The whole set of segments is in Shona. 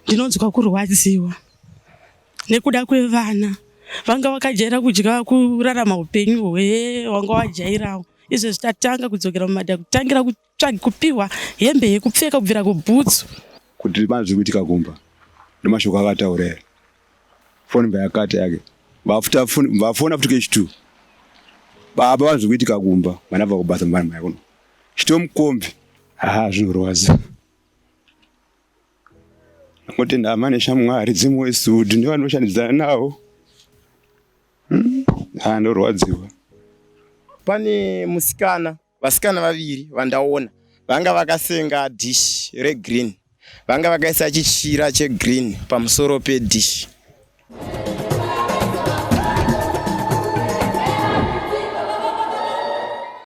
Ndinonzwa kurwadziwa nekuda kwevana vanga vakajaira kudya kurarama upenyu hwe wanga wajairawo. Izvezvi tatanga kudzokera mumadha kutangira kutsvaga kupiwa hembe yekupfeka kubvira kubhutsu. Kuti pane zviri kuitika kumba ndomashoko akataura here foni mbayakata yake vafona futi kechitu baba vanhu zviri kuitika kumba mwana abva kubasa mwana maya kuno chitomukombi haa zvinorwadza Ndingotenda hama neshamwari dzemuWestwood nevanoshandidzana navo. Hmm, ah, ndorwadziwa. Pane musikana, vasikana vaviri vandaona vanga vakasenga dish regreen, vanga vakaisa chichira chegreen pamusoro pedish.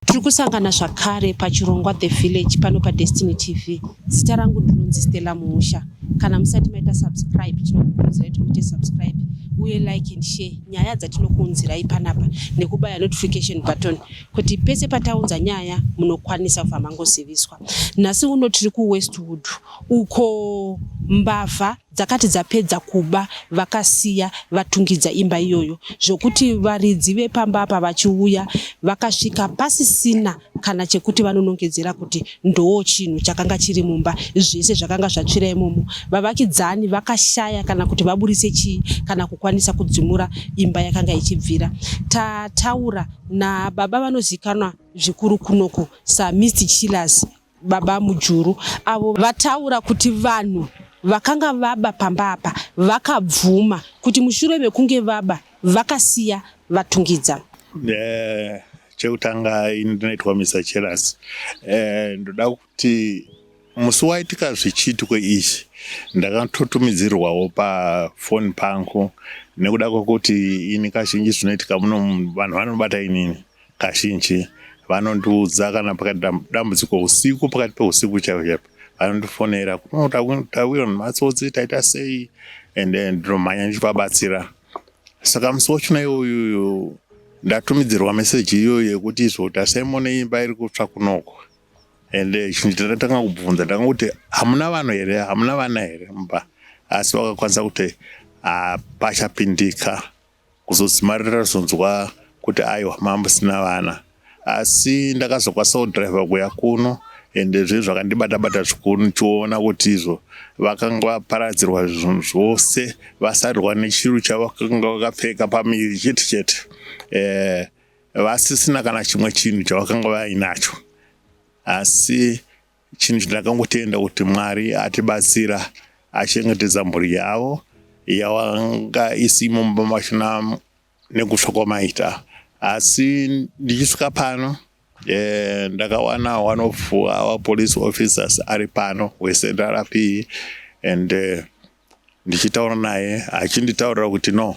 Tiri kusangana zvakare pachirongwa The Village pano paDestiny TV. Zita rangu ndinonzi Stella Muusha. Kana musati maita subscribe, tinokukurudzirai kuti muite subscribe uye like and share nyaya dzatinokuunzirai panapa nekubaya notification button kuti pese pataunza nyaya munokwanisa kubva mangoziviswa. Nhasi uno tiri kuWestwood uko mbavha Dzakati dzapedza kuba vakasiya vatungidza imba iyoyo zvokuti varidzi vepamba apa vachiuya vakasvika pasisina kana chekuti vanonongedzera kuti ndoo chinhu chakanga chiri mumba zvese zvakanga zvatsvira imomo. Vavakidzani vakashaya kana kuti vaburitse chii kana kukwanisa kudzimura imba yakanga ichibvira. Tataura nababa vanozikanwa zvikuru kunoku saMr Chillers Baba Mujuru avo vataura kuti vanhu vakanga vaba pamba apa vakabvuma kuti mushure mekunge vaba vakasiya vatungidza. Eh, chekutanga ini ndinoitwa Mr Chelas. Eh, ndoda kuti musi waitika zvichiitiko izvi ndakatotumidzirwawo pafoni pangu nekuda kwekuti ini kazhinji zvinoitika muno vanhu vanobata inini Kazhinji vanondiudza kana pakaita dambudziko usiku pakati peusiku chaipo chaipo vanondifonera kuti tawirwa nematsotsi taita sei and then ndinomhanya ndichivabatsira. Saka musi wachona iwoyu ndatumidzirwa meseji iyoyo yekuti izvo tasai muone imba iri kutsva kunoko and chinhu chandakatanga kubvunza ndakangokuti hamuna vanhu here hamuna vana here mumba asi vakakwanisa kuti hapachapindika. Kuzodzimarira ndazonzwa kuti aiwa mamusina vana asi ndakazokwanisa kudriver kuya kuno ende zvinhu zvakandibata bata zvikuru ndichiona kuti izvo vakanga vaparadzirwa zvinhu zvose vasarirwa nechiru chavakanga vakapfeka pamiri chete chete eh, vasisina kana chimwe chinhu chavakanga vainacho asi Chinhu chandakangotenda kuti Mwari atibatsira achengetedza mhuri yavo yawanga isimo mumba machona nekutsva kwamaita. Asi ndichisvika pano eh, ndakawana one of our police officers ari pano weCentralP and eh, ndichitaura naye achinditaurira kuti no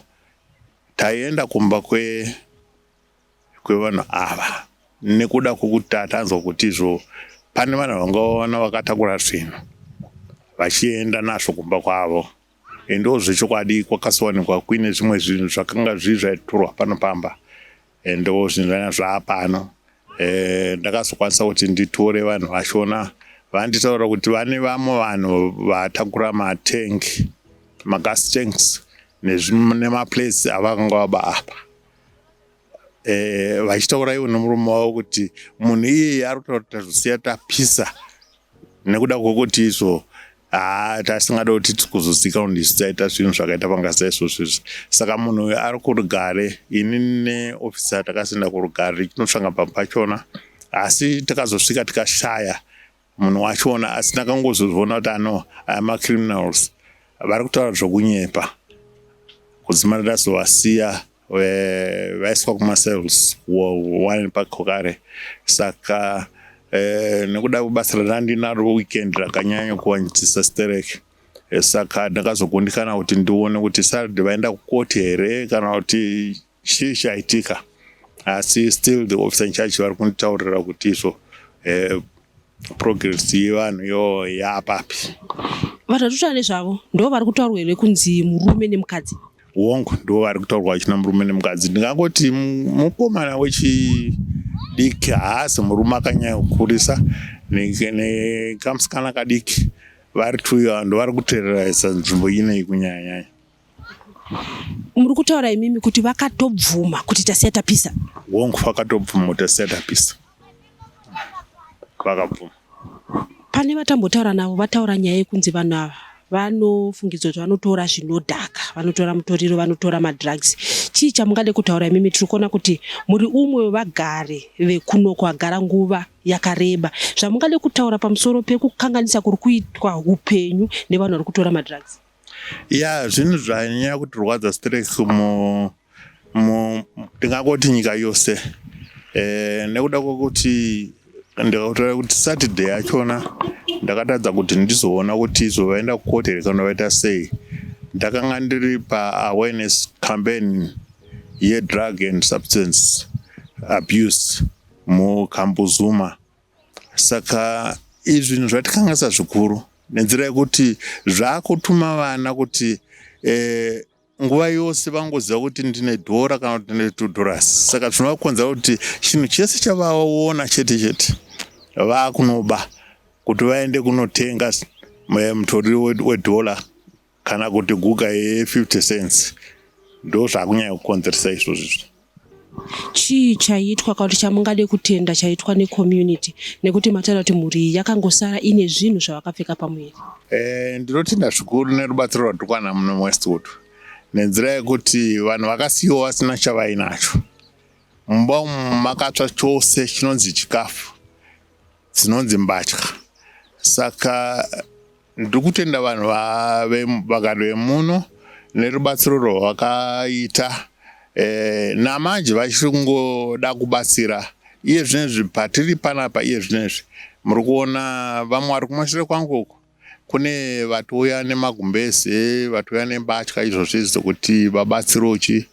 taienda kumba kwe kwevanhu ava nekuda kwekuti tatanzwa kuti izvo pane vanhu vanga vaona vakatakura zvinhu vachienda nazvo kumba kwavo endiwo zvechokwadi kwakasowanikwa kuine zvimwe zvinhu zvakanga zvii zvaitorwa pano pamba endiwo zvinhu zvanga zvaapano e, ndakazokwanisa kuti nditore vanhu vashona vanditaura kuti vane vamwe vanhu vatakura matengi magas tanks nemaplates avakanga vaba apa eh, vachitaura ivo nemurume wavo kuti munhu iyeye ari kutaura kuti tazosiya tapisa nekuda kwekuti izvo haa tasingade kuti tikuzozika kuti ndisu taita zvinhu zvakaita panga saizvozvo izvi saka munhu uyu ari kurugare ini neofisa takasenda kurugare tichinotsvanga pamba pachona asi takazosvika tikashaya Munhu wachona asi ndakangozozviona kuti ano aya macriminals vari kutaura zvokunyepa kudzimara ndazovasiya vaiswa kumacells one pakokare saka eh, nekuda kwebasa randinaro weekend rakanyanya kuwandisa stereki eh, saka ndakazokundikana kuti ndione kuti saturday vaenda kukoti here kana kuti chii chaitika asi still the officer in charge vari kunditaurira kuti izvo eh, progress yevanhu yo yaapapi vanhu vatotara nezvavo ndo vari kutaurwa here kunzi murume nemukadzi hongu ndo vari kutaurwa vachina murume nemukadzi ndingangoti mukomana wechidiki haasi murume akanyanya kukurisa nekamusikana kadiki. Vari tuyo ndo vari kutereresa nzvimbo inei kunyanyanyanya. Muri kutaura imimi kuti vakatobvuma kuti tasiya tapisa? Hongu, vakatobvuma kuti tasiya tapisa, vakabvuma. Pane vatambotaura navo vataura nyaya yekunzi vanhu ava vanofungidzwa kuti vanotora zvinodhaka, vanotora mutoriro, vanotora madrugs. Chii chamungade kutaura imimi? Tiri kuona kuti muri umwe wevagari vekunoko agara nguva yakareba. Zvamungade kutaura pamusoro pekukanganisa kuri kuitwa upenyu nevanhu vari kutora madrugs? Ya, zvinhu zvanyanya kutirwadza stress mu mu ndingangoti nyika yose nekuda kwekuti ndikataura kuti Saturday yachona ndakatadza kuti ndizoona kuti izvo vaenda kukoti here kana vaita sei. Ndakanga ndiri paawareness campaign yedrug and substance abuse muKambuzuma. Saka izvi zvinhu zvatikanganisa zvikuru nenzira yekuti zvakutuma vana kuti nguva yose vangoziva kuti ndine dhora kana kuti ndine $2. Saka zvinovakonzera kuti chinhu chese chavaona chete chete vakunoba kuti vaende kunotenga mutoriro wedhora kana kuti guka ye50 cents. Ndo zvakunyanya kukonzeresa izvozvo. Chii chaitwa kana kuti chamungade kutenda chaitwa necommunity, nekuti mataura kuti mhuri iyi yakangosara ine zvinhu zvavakapfeka pamuviri? Ndinotenda zvikuru nerubatsiro rwatikwana muno muWestwood, nenzira yekuti vanhu vakasiyiwa vasina chavainacho. Mumba umu makatsva chose chinonzi chikafu, dzinonzi mbatya. Saka ndiri kutenda vanhu vagari vemuno nerubatsiro rwavakaita. Namanje vachiri kungoda kubatsira. Iye zvinezvi patiri panapa, iye zvinezvi muri kuona vamwe vari kumashure kwangu uku, kune vatouya nemagumbeze, vatouya nembatya izvozvo izvi dzekuti vabatsirewo chi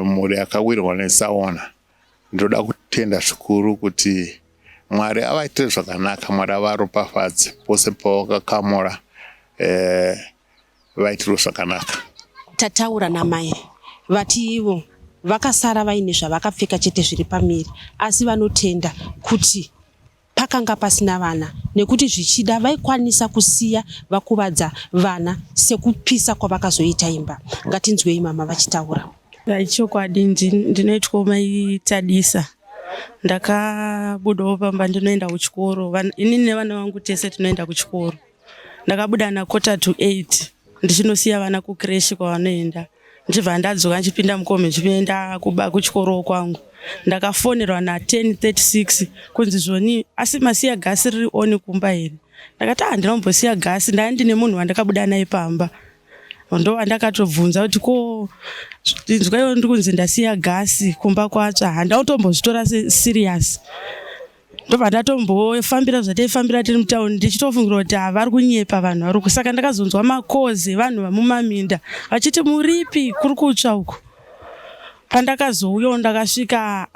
mhuri yakawirwa netsaona. Ndinoda kutenda zvikuru kuti Mwari avaitire zvakanaka, Mwari avaropafadze pose pavakakamura, vaitirwe zvakanaka. Tataura namai vati ivo vakasara vaine zvavakapfeka chete zviri pamiri, asi vanotenda kuti pakanga pasina vana, nekuti zvichida vaikwanisa kusiya vakuvadza vana sekupisa kwavakazoita imba. Ngatinzwei mama vachitaura. Chokwadi ndinoitwa mai Tadisa. Ndakabudawo pamba ndinoenda kuchikoro. Inini nevana vangu tese tinoenda kuchikoro. Ndakabuda na 7:45 ndichinosiya vana kucreche kwavanoenda, ndichibva ndadzoka ndichipinda mukombi ndichienda kuchikoro kwangu. Ndakafonerwa na10:36 kunzi zvoni, asi masiya gasi riri on kumba here? Ndakati, ah, ndinombosiya gasi, ndanga ndine munhu wandakabuda naye pamba, ndo wandakatobvunza kuti, ko inzwaiwo, ndiri kunzi ndasiya gasi kumba kwatsva. Handautombozvitora serious, ndobva ndatombofambira zvataifambira tiri mutauni, ndichitofungira kuti havari kunyepa vanhu vari uku. Saka ndakazonzwa makozi evanhu vamumaminda vachiti, muripi, kuri kutsva uku. Pandakazouyawo ndakasvika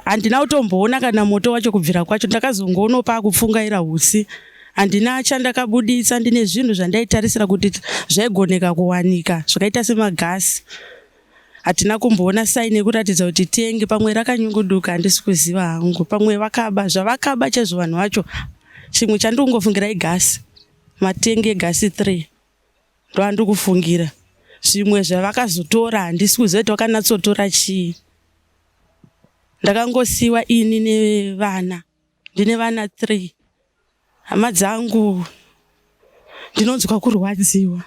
handina kutomboona kana moto wacho kubvira kwacho. Ndakazongoonawo paakupfungaira utsi. Handina chandakabuditsa. Ndine zvinhu zvandaitarisira kuti zvaigoneka kuwanika zvakaita semagasi. Hatina kumboona sign yekuratidza kuti tenge pamwe rakanyunguduka. Handisi kuziva hangu, pamwe vakaba zvavakaba chaizvo vanhu vacho. Chimwe chandiri kungofungira igasi, matenge egasi 3 ndo andiri kufungira. Zvimwe zvavakazotora handisi kuziva kuti vakanatsotora chii. Ndakangosiyiwa ini nevana, ndine vana 3. Hama dzangu, ndinonzwa kurwadziwa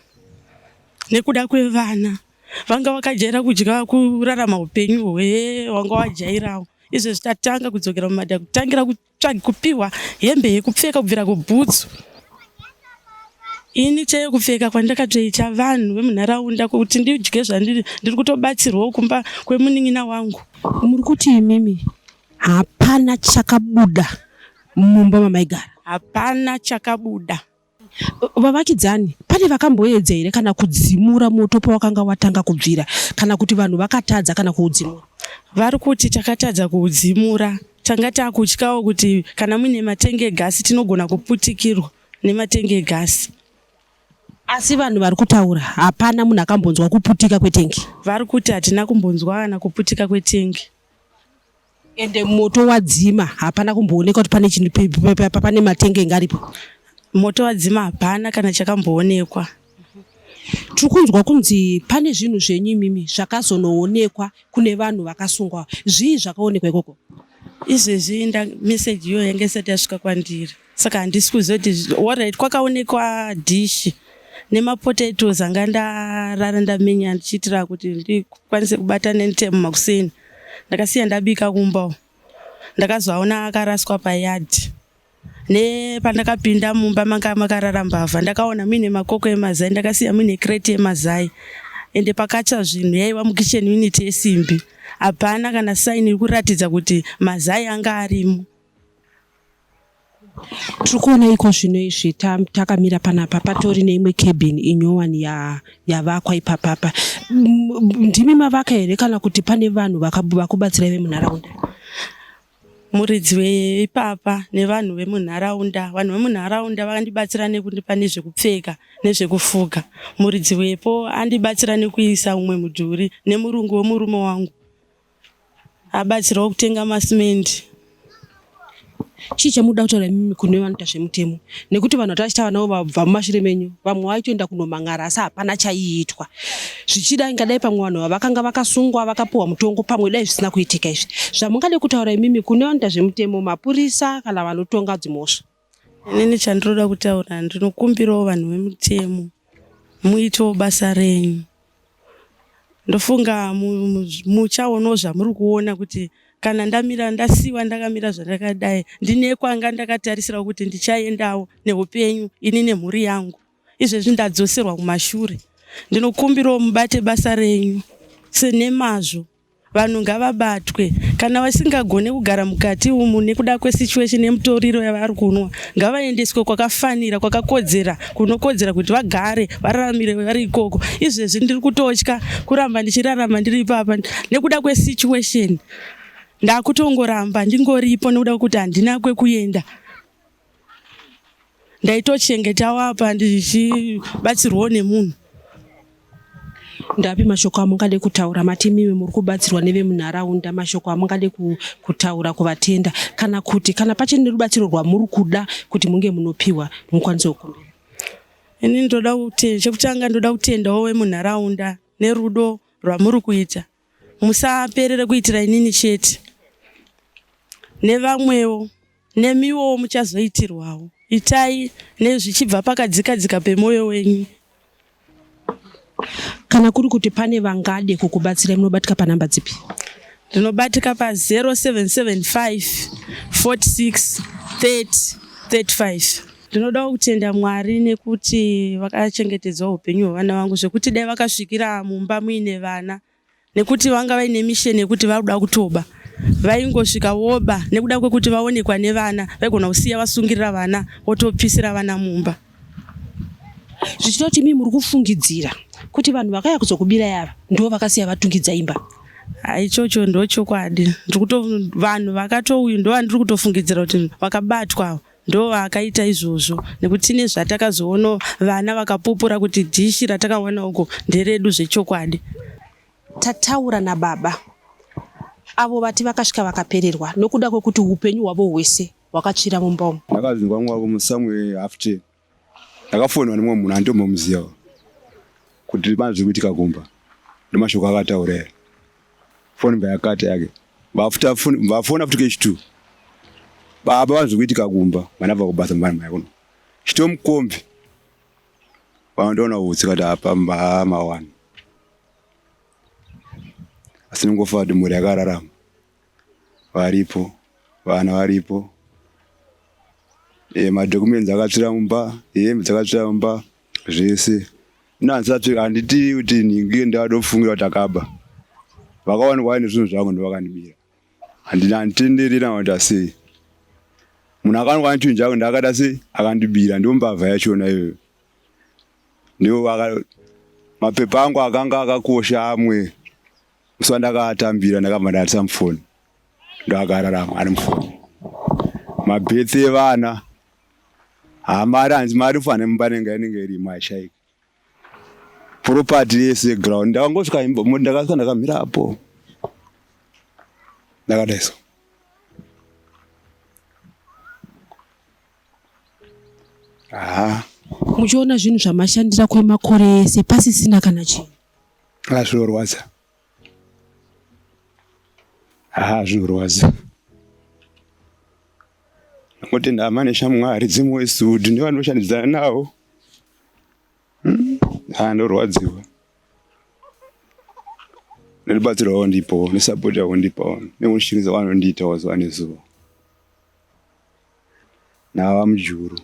nekuda kwevana vanga vakajaira kudya, kurarama upenyu hwevanga wajairawo. Izvezvi tatanga kudzokera mumadha, kutangira kupiwa hembe yekupfeka kubvira kubhutsu. Ini chaiyo kupfeka kwandakatoita vanhu vemunharaunda kuti ndidye zvandiri, ndiri kutobatsirwawo kumba kwemunin'ina wangu. Muri kuti imimi hapana chakabuda mumba mamaigara? Hapana chakabuda. Vavakidzani, pane vakamboedza here kana kudzimura moto pawakanga watanga kubvira, kana kuti vanhu vakatadza kana kuudzimura? Vari kuti takatadza kuudzimura. Tanga taakutyawo kuti kana muine matenge egasi tinogona kuputikirwa nematenge egasi. Asi vanhu vari kutaura hapana munhu akambonzwa kuputika kwetengi? Vari kuti hatina kumbonzwa kana kuputika kwetengi. Ende moto wadzima, hapana kumbooneka kuti pane chinhu, pane matenge engaripo? Moto wadzima hapana kana chakamboonekwa. Tiri kunzwa kunzi pane zvinhu zvenyu imimi zvakazonoonekwa kune vanhu vakasungwa. Zvii zvakaonekwa ikoko? Izvezvi meseji iyoyo yange isati yasvika kwandiri saka handisi kuziva kuti orit kwakaonekwa dhishi nemapotatoes anga ndarara ndamenya ndichiitira kuti ndikwanise kubata nentemu makuseni. Ndakasiya ndabika kumba ndakazoaona akaraswa payadhi. Nepandakapinda mumba manga makarara mbavha ndakaona muine makoko emazai ndakasiya muine crate yemazai ende pakatsva zvinhu yaiva mukitchen unit yesimbi hapana kana saini iri kuratidza kuti mazai anga arimo. Tiri kuona iko zvino izvi takamira panapa patori neimwe cabin inyowani yavakwa ipapapa. Ndimi mavaka here kana kuti pane vanhu vakubatsirai vemunharaunda? Muridzi weipapa nevanhu vemunharaunda. Vanhu vemunharaunda vakandibatsira nekundipa nezvekupfeka nezvekufuga. Muridzi wepo andibatsira nekuisa umwe mudhuri nemurungu wemurume wangu abatsirawo kutenga masimendi. Chii chamunoda kutaura imimi kune vanoita zvemutemo nekuti vanhu vatachitava navo vabva mumashure menyu vamwe vaitoenda kunomhan'ara asi hapana chaiitwa. Zvichida ingadai pamwe vanhu ava vakanga vakasungwa vakapuhwa mutongo pamwe dai zvisina kuitika izvi. Zvamungade kutaura imimi kune vanoita zvemutemo mapurisa kana vanotonga dzimhosva. Inini chandinoda kutaura ndinokumbirawo vanhu vemutemo muitewo basa renyu. Ndofunga muchaonawo zvamuri kuona kuti kana ndamira ndasiwa ndakamira zvandakadai ndine kwanga ndakatarisira kuti ndichaendawo neupenyu ini nemhuri yangu. Izvezvi ndadzoserwa kumashure. Ndinokumbirawo mubate basa renyu senemazvo. Vanhu ngavabatwe kana vasingagone kugara mukati umu nekuda kwesituation yemutoriro yavari kunwa ngavaendeswe kwakafanira kwakakodzera kunokodzera kuti vagare vararamire vari ikoko. Izvezvi ndiri kutotya kuramba ndichirarama ndiri ipapa nekuda kwesituation ndakutongoramba ndingoripo nekuda kwekuti handina kwekuenda. Ndaitochengetawo apa ndichibatsirwawo nemunhu. Ndapi mashoko amungade kutaura mati imimi muri kubatsirwa nevemunharaunda mashoko amungade kutaura kuvatenda kana kuti kana pachine rubatsiro rwamuri kuda kuti munge munopiwa mukwanise kukumbira. Ini ndoda kuti chekutanga ndoda kutendawo vemunharaunda nerudo rwamuri kuita. Musaperere kuitira inini chete nevamwewo nemiwowo muchazoitirwawo. Itai nezvichibva pakadzika dzika pemwoyo wenyu. Kana kuri kuti pane vangade kukubatsirai munobatika panhamba dzipi? Ndinobatika pa 0775 46 30 35. Ndinodawo kutenda Mwari nekuti vakachengetedzawo hupenyu hwevana vangu zvekuti dai vakasvikira mumba muine vana nekuti vanga vaine mission yekuti vakuda kutoba vaingosvika voba nekuda kwekuti vaonekwa nevana vaigona kusiya vasungirira vana votopisira vana mumba. Zvichida kuti imi muri kufungidzira kuti vanhu vakauya kuzokubirai ava ndivo vakasiya vatungidza imba? Ichocho ndochokwadi vanhu vakatouyu ndovandiri kutofungidzira kuti vakabatwa ava ndovakaita izvozvo nekuti tine zvatakazoonawo vana vakapupura kuti dhishi ratakawana uko nderedu zvechokwadi. Tataura nababa avo vati vakasvika vakapererwa nokuda kwekuti hupenyu hwavo hwese hwakatsvira mumba umu. Ndakazvinzwa nguva kumusamwe half ten ndakafonwa nemumwe munhu anditombomuziva kuti pane zviri kuitika kumba ndomashoko akataura here foni mba yakata yake vafona futi kechitu baba vanhu zviri kuitika kumba vanabva kubasa mvana maya kuno chitomukombi vanondiona utsi kati apa mba mawani asi ndingofa kuti mhuri yakararama varipo vana varipo e, madocuments akatsvira mumba hembe dzakatsvira mumba zvese ino handiti kuti nhingi ndadofungira kuti akaba vakawanikwa vaine zvinhu zvangu ndovakandibira handina handitenderi kana kuti asei munhu akawanikwa ane chinhu changu ndakada sei akandibira ndiyo mbavha yachona iyoyo ndiyo mapepa angu akanga akakosha amwe Musi wandakaatambira ndakabva ndaarisa mufoni ndoakararama ari mufoni. Mabirth evana haa mari hanzi mari fane mumba inenge inenge irimo haishaiki. Property yese ground ndakangosvika ndakasvika ndakamira apo ndakadai so. Haa. Muchiona zvinhu zvamashandira kwemakore ese pasisina kana chinhu. Ah, zvinorwadza. Haa, zvinorwadza. Ndangotenda hama neshamwari dzemuWestwood nevanoshandidzana navo. Haa, ndorwadziwa. Nerubatsiro rwavanondipawo nesapoti yavanondipawo nekushingiridza kwavanondiitawo zuva nezuva. Nava mujuru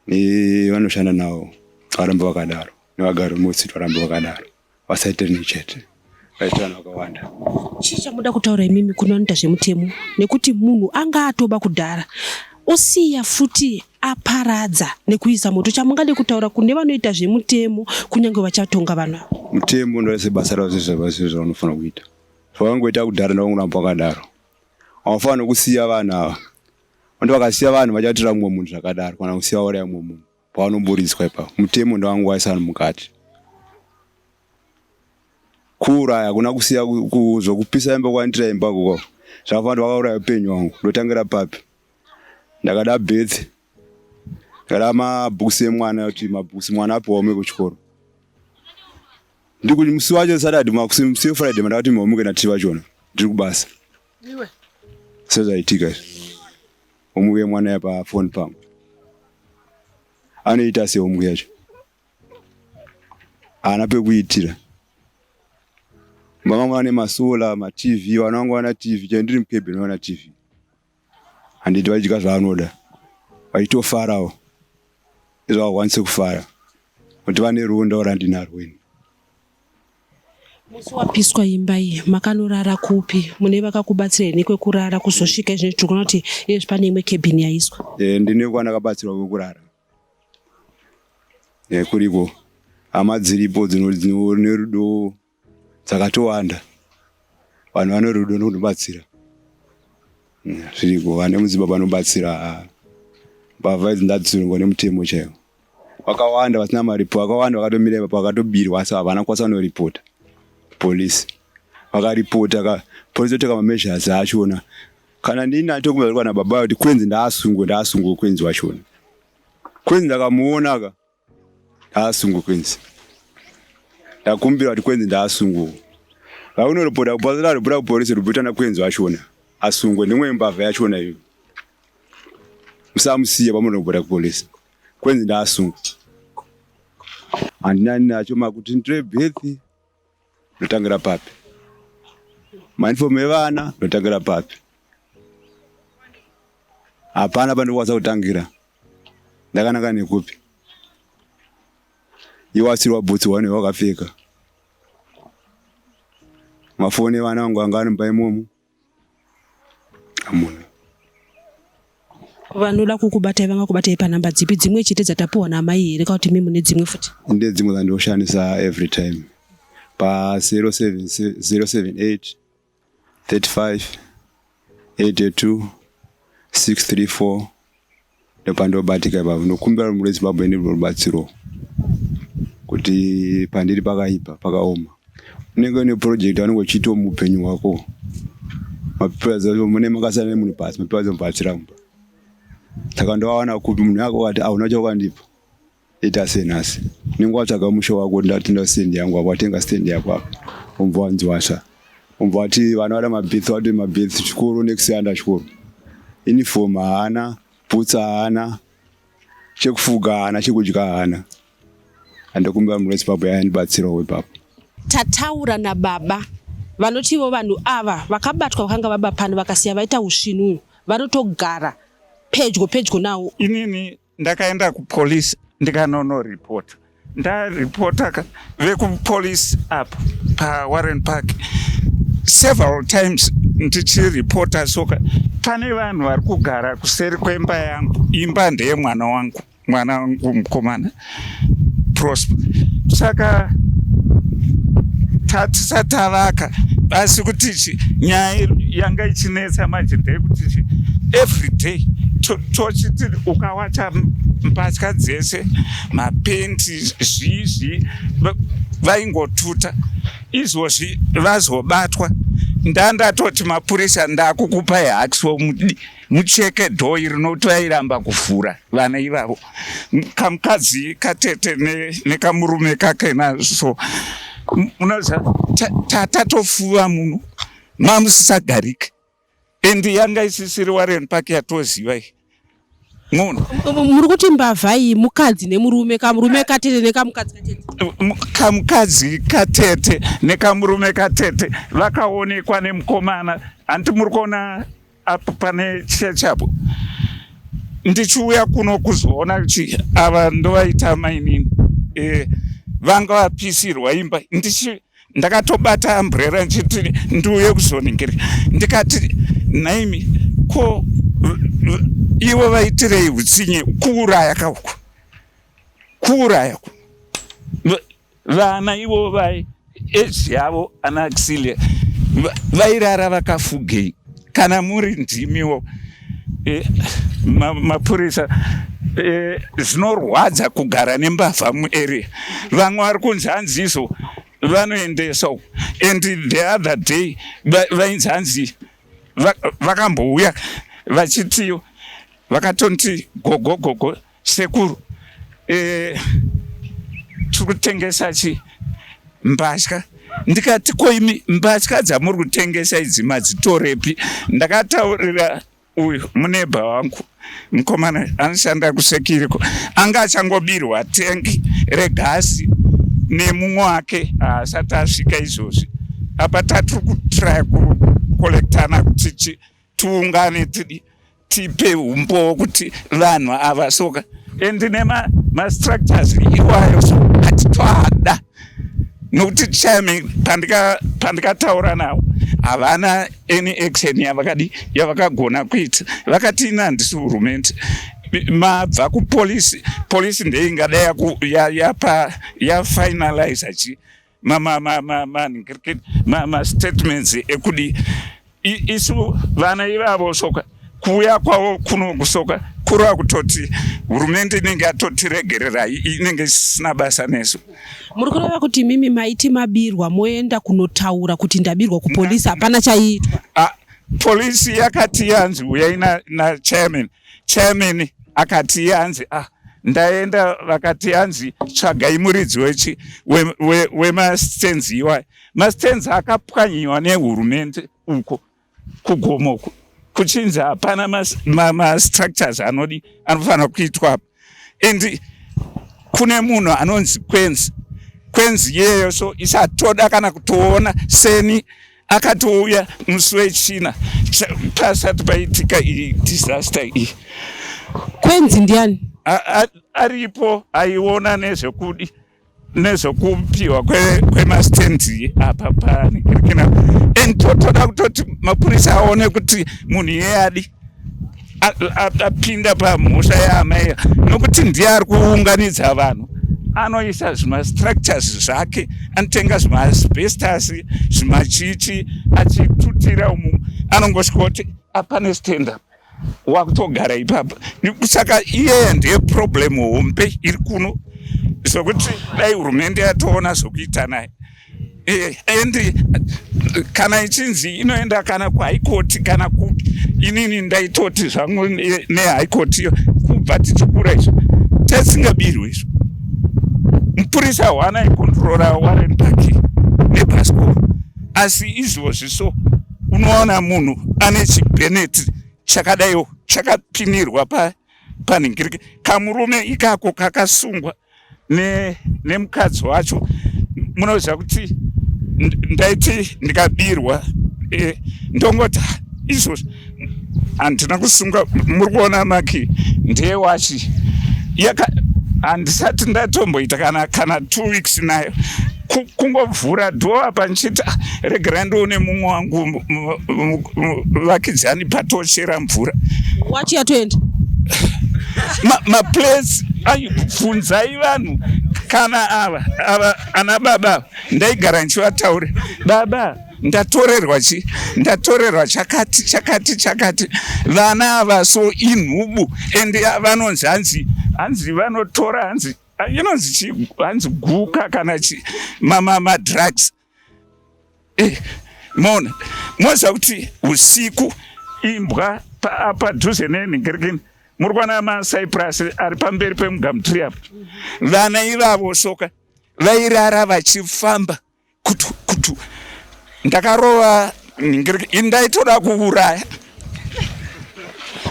nevanoshanda navo varambe vakadaro nevagari vemuWestwood varambe vakadaro. Vasaite rini chete vaite vanhu vakawanda. Chii chamuda kutaura imimi kune vanoita zvemutemo nekuti munhu anga atoba kudhara osiya futi aparadza nekuisa moto chamungade kutaura kune vanoita zvemutemo kunyange vachatonga vanhu ava. Mutemo ndoise basa ravo sezvavanofanira kuita. Zvavangoita kudhara ndovangoramba vakadaro. Havafanirwi kusiya vanhu ava. Vanoti vakasiya vanhu vachaitira mumwe munhu zvakadaro kana kusiya vauraya mumwe munhu. Pavanoburitswa ipapo mutemo ndowangu waisa vanhu mukati. Kuuraya hakuna kusiya zvokupisa imba kwanditira imba kuko. Zvakafanira vakauraya upenyu hwangu. Ndotangira papi? Ndakada birth. Ndakada mabhukusi emwana kuti mabhukusi mwana apiwa ume kuchikoro. Ndikuti musi wacho Saturday makusi musi weFriday mandakati mamuke natiri vachona. Ndiri kubasa. Iwe. Sezvaitika izvi. Homework yemwana yapafoni pangu. Anoita sei homework yacho? Haana pekuitira. Mumba mangu vane masola, maTV, vana vangu vana TV, chero ndiri mukebheni vana TV. Handiti vachidya zvaanoda. Vachitofarawo. Izvo havakwanisi kufara. Kuti vane rudo randinarwo ini. Musi wapiswa imba iyi makanorara kupi? Mune vakakubatsira here nekwekurara kuzosvika izvezvi tiri kuona kuti izvezvi pane imwe kebhini yaiswa. E, ndine kwandakabatsirwa kwekurara. E, kuriko hama dziripo dzine rudo dzakatowanda. Vanhu vane rudo nokunobatsira. Zviriko vane mudzibaba vanobatsira. Mbavha idzi ndadzisungwa nemutemo chaiwo. Vakawanda vasina maripo, vakawanda vakatomira ipapo vakatobirwa asi havana kukwanisa kunoripota police. Vakaripota ka police yoteka mameasures achona. Kana ndini ndatokumbira kana baba kuti kwenzi ndaasungwe, ndaasungwe kwenzi wachona. Kwenzi ndakamuona ka ndaasungwe kwenzi. Ndakumbira kuti kwenzi ndaasungwe. Vaunoripota kupolice, ripota kupolice, ripota na kwenzi wachona. Asungwe ndimwe mbavha yachona iyo. Musamusiye pamunoripota kupolice. Kwenzi ndaasungwa. Handina nacho makuti nditore birth ndotangira papi? Mauniform evana ndotangira papi? Hapana pandokwanisa kutangira. Ndakanaka nekupi? Iwe wasirwa bhutsu wane wakapfeka. Mafoni evana vangu anga ari mumba imomo. Hamuna. Vanoda kukubatai vangakubatai panhamba dzipi dzimwe chete dzatapuwa naamai here kana kuti imi mune dzimwe futi? Ndine dzimwe dzandoshandisa every time. Pa 078 35 82 634 ndopandobatika ipapo. Ndokumbira muri Zimbabwe nerubatsiro kuti pandiri pakaipa pakaoma. Unenge une project yaunenge uchiitawo muupenyu hwako. Mapepa acho mune makasiyana nemunhu pasi mapepa acho mubatsira mumba. Saka ndowawana kupi munhu yako akati hauna chawakandipa. Ita sei nhasi? Unenge watsvaga musha wako ndatenga stand yangu apo watenga stand yako apo. Wobva wanzi wasva. Wobva wati vana vada mabirth wati mabirth chikoro next year anda chikoro. Uniform haana, boots haana, chekufuga haana, chekudya haana. Andokumbira mhuri yeZimbabwe yandibatsirawo ipapo. Tataura nababa vanoti ivo vanhu ava vakabatwa vakanga vaba pano vakasiya vaita usvinu vanotogara pedyo pedyo nawo. Inini ndakaenda kupolice ndikanonoripota ndaripota ka vekupolice apo paWarren Park several times ndichiripota soka pane vanhu vari kugara kuseri kwemba yangu imba ndeyemwana wangu mwana wangu mukomana Prosper saka tatisati tavaka asi kuti nyaya yanga ichinetsa manje ndeyekuti every day tochiti ukawacha mbatya dzese mapenti zvii zvii vaingotuta izvozvi vazobatwa. Ndandatoti mapurisa ndakukupai hakiso mucheke dhoo iri nokuti vairamba kuvhura vana ivavo. Kamukadzi katete nekamurume kake naso munoziva tatofuva muno mamusisagarike and yanga isisiri Warren Park yatoziva iyi munhu. Muri kuti mbavha iyi mukadzi nemurume, kamurume katete nekamukadzi katete? Kamukadzi katete nekamurume katete vakaonekwa nemukomana. Hanti muri kuona apo pane chechi apo, ndichiuya kuno kuzoona kuti ava ndovaita mainini e, vanga vapisirwa imba. Ndichi ndakatobata umbrella ndichiti ndiuye kuzoningira, ndikati nhaimi, ko ivo vaitirei utsinye kuuraya kauku, kuuraya ku vana ivo vai age yavo ana Axilia vairara vakafugei? Kana muri ndimiwo e, mapurisa e, zvinorwadza kugara nembavha muarea. Vamwe vari kunzi hanzi izvo vanoendesa uku, and the other day vainzi hanzi vakambouya vachitiyo vakatonti gogo gogo sekuru e, tiri kutengesa chi mbatya. Ndikati koimi mbatya dzamuri kutengesa idzi madzitorepi? Ndakataurira uyu muneighbour wangu, mukomana anoshanda kuSecuriko, anga achangobirwa tengi regasi nemumwe wake, haasati asvika izvozvi. Apa tatiri kutraya kucollectana kuti tiungane tidi tipe umbowo kuti vanhu ava soka and nemastructures iwayo so hatitoada, nokuti chairman pandikataura navo havana any action yavakadi yavakagona kuita. Vakati ina handisi hurumende, mabva kupolisi, polisi ndeingadai yapa yafinaliza chi mastatements ekudi isu vana ivavo soka kuuya kwavo kuno kusoka kureva kutoti hurumende inenge yatotiregererai, inenge isisina basa nesu. Muri kureva kuti mimi maiti mabirwa moenda kunotaura kuti ndabirwa kupolisi, hapana chaiitwa? Ah, polisi yakati yanzi uyai nachairman. Chairman akati yanzi ah, ndaenda, vakati yanzi tsvagai muridzi wechi wemastands we, we iwayo. Mastands akapwanyiwa nehurumende uko kugomoko, kuchinzi hapana mastructures ma, ma anodi anofanira kuitwa apa, and kune munhu anonzi Kwenzi. Kwenzi iyeyo so isatoda kana kutoona seni. Akatouya musi weChina pasati paitika iyi disaster iyi. Kwenzi ndiani? Aripo aiona nezvekudi nezvekupiwa kwemastendi apa panikirikina, and totoda kutoti mapurisa aone kuti munhu iyeye adi apinda pamhosva yaamai, nokuti ndiye ari kuunganidza vanhu, anoisa zvimastructures zvake, anotenga zvimaasbestos, zvimachichi, achitutira umu. Anongosvika kuti apane stand up, wakutogara ipapa. Saka iyeye ndiye problem hombe iri kuno, zvokuti dai hurumende yatoona zvokuita naye. And kana ichinzi inoenda kana kuHigh Court kana kupi, inini ndaitoti zvangu neHigh Court iyo, kubva tichikura izvo tasingabirwi izvo. Mupurisa hwana aicontrola Warren Park nebhasikoro, asi izvozvi so unoona munhu ane chibheneti chakadaiwo chakapinirwa panhingirike. Kamurume ikako kakasungwa nemukadzi wacho. Munoziva kuti ndaiti ndikabirwa e, ndongoti ah, izvozvi handina kusunga. Muri kuona maki ndewachi yaka, handisati ndatomboita kana 2 weeks nayo. Kungovhura door apa ndichiti ah, regera ndione mumwe wangu vakidzani patochera mvura. Wachi yatoenda. Maplates ai, bvunzai vanhu kana ava ava ana baba, ndaigara ndichivataure, baba ndatorerwa chi ndatorerwa chakati chakati chakati. Vana ava so inhubu, and vanonzi hanzi vanotora, hanzi inonzi chi, hanzi guka kana chi madrugs. Eh, mona Moziva kuti usiku imbwa padhuze nenhingirikini muri kuona macyprus ari pamberi pemugamutiri apa, vana ivavo soka vairara vachifamba kutu kutu. Ndakarova nhingiriki, ndaitoda kuuraya.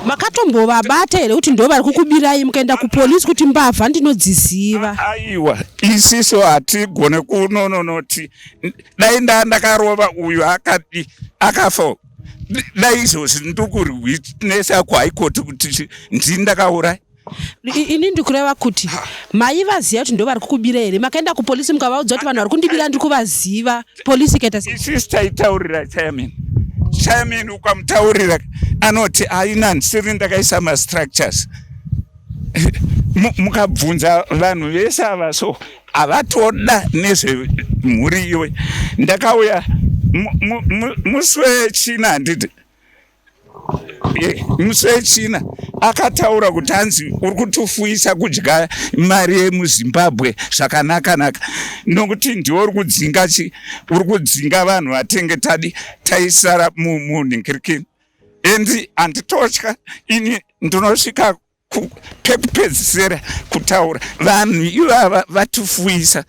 Makatombovabata here kuti ndo vari kukubirai, mukaenda kupolisi kuti mbavha ndinodziziva? Aiwa, isiso hatigone kunononoti dai nda ndakarova uyu akadi akafa, dai izvozvi ndikurwinesa kuhaikoti kuti ndini ndakauraya. Ini ndikureva kuti maivaziva kuti ndo vari kukubira here? Makaenda kupolisi mukavaudza kuti vanhu vari kundibira ndiri kuvaziva, polisi ikaita sei? Isisi taitaurira chairman. Chairman ukamutaurira anoti aina, handisiri ndakaisa mastructures. Mukabvunza vanhu vese ava so havatoda nezvemhuri iwe. Ndakauya musi wechina, handiti? Musi wechina akataura kuti hanzi uri kutofuyisa kudya mari yemuZimbabwe zvakanaka naka, nokuti ndiwe uri kudzinga chi uri kudzinga vanhu vatenge tadi taisara munhingirikini. And handitotya ini, ndinosvika pekupedzisira kutaura. Vanhu ivava vatifuyisa.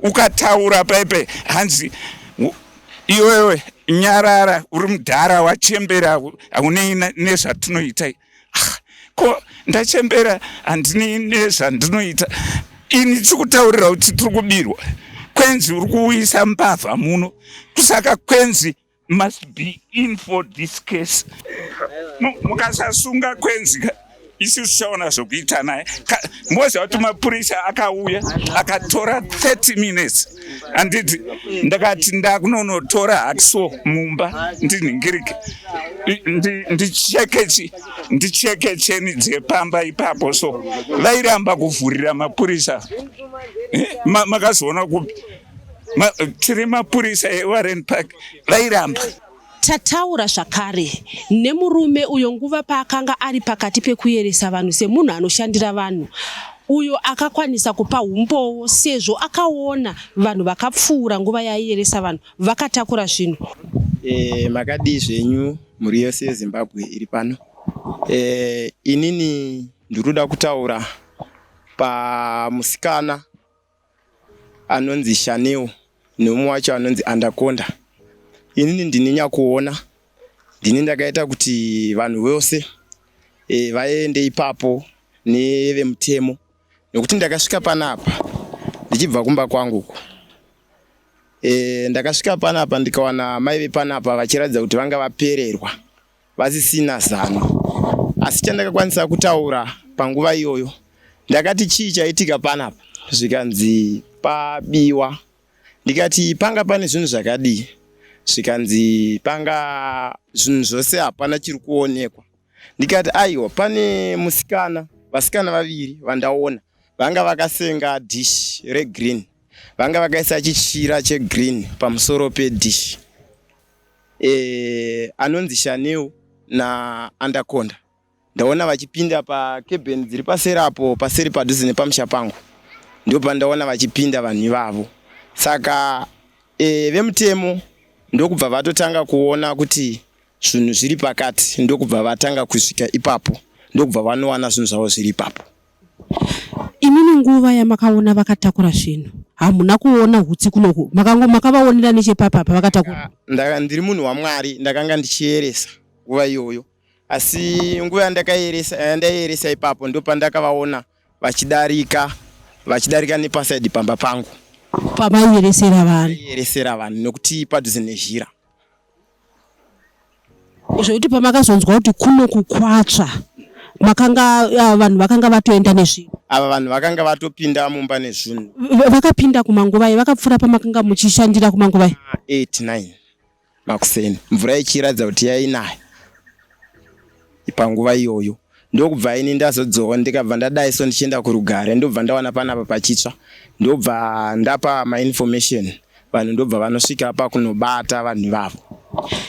Ukataura paipe hanzi iwewe nyarara, uri mudhara wachembera, haunei nezvatinoita. Ah, ko ndachembera handinei nezvandinoita ini? Tikutaurira kuti tiri kubirwa, kwenzi uri kuuyisa mbavha muno. Kusaka kwenzi must be in for this case. Mukasasunga kwenzi, isusu tichaona zvokuita naye. Moziva kuti mapurisa akauya akatora 30 minutes, handiti? Ndakati ndakunonotora hakiso mumba, ndinhingirike, ndicheke ndicheke cheni dzepamba ipapo. So vairamba kuvhurira mapurisa. Makazoona kupi tiri mapurisa eWarren Park? Vairamba. Tataura zvakare nemurume uyo nguva paakanga ari pakati pekuyeresa vanhu semunhu anoshandira vanhu, uyo akakwanisa kupa umbowo sezvo akaona vanhu vakapfuura nguva yaiyeresa vanhu vakatakura zvinhu. Makadii zvenyu mhuri yose yeZimbabwe iri pano? Inini ndiri kuda kutaura pamusikana anonzi Chanel nemumwe wacho anonzi Andakonda. Inini ndini nyakuona, ndini ndakaita kuti vanhu vose vaende ipapo nevemutemo, nekuti ndakasvika panapa ndichibva kumba kwangu uko. Ndakasvika panapa ndikawana mai vepanapa vachiratidza kuti vanga vapererwa, vasisina zano. Asi chandakakwanisa kutaura panguva iyoyo, ndakati chii chaitika panapa? Zvikanzi pabiwa. Ndikati panga pane zvinhu zvakadii? Zvikanzi panga zvinhu zvose hapana chiri kuonekwa. Ndikati aiwa, pane musikana, vasikana vaviri vandaona vanga vakasenga dish regreen, vanga vakaisa chichira chegreen pamusoro pedish, anonzi Chanel naAndakonda. Ndaona vachipinda pakebheni dziri paseri apo, paseri padhuze nepamusha pangu, ndo pandaona vachipinda vanhu ivavo. Saka vemutemo ndokubva vatotanga kuona kuti zvinhu zviri pakati, ndokubva vatanga kusvika ipapo, ndokubva vanowana zvinhu zvavo zviri ipapo. Imimi nguva yamakaona vakatakura zvinhu, hamuna kuona hutsi kunoku? Makavaonera nechepapapa vakatakura? Ndiri munhu waMwari, ndakanga ndichiyeresa nguva iyoyo, asi nguva yandakaeresa, yandaieresa ipapo, ndopandakavaona vachidarika nepasaidi pamba pangu. Pamaieresera vanhu? Eresera vanhu, nekuti padhuze nezhira. Zvekuti pamakazonzwa kuti kuno kukwatsva, makanga vanhu vakanga vatoenda nezvinhu? Ava vanhu vakanga vatopinda mumba nezvinhu. Vakapinda kumanguvai? Vakapfuura pamakanga muchishandira kumanguvai? 8 9 makuseni, mvura ichiratidza kuti yainaya panguva iyoyo. Ndokubva ini ndazodzoka, ndikabva ndadai so ndichienda kurugare, ndobva ndawana panapa pachitsva, ndobva ndapa mainformation vanhu, ndobva vanosvika pakunobata vanhu ivavo.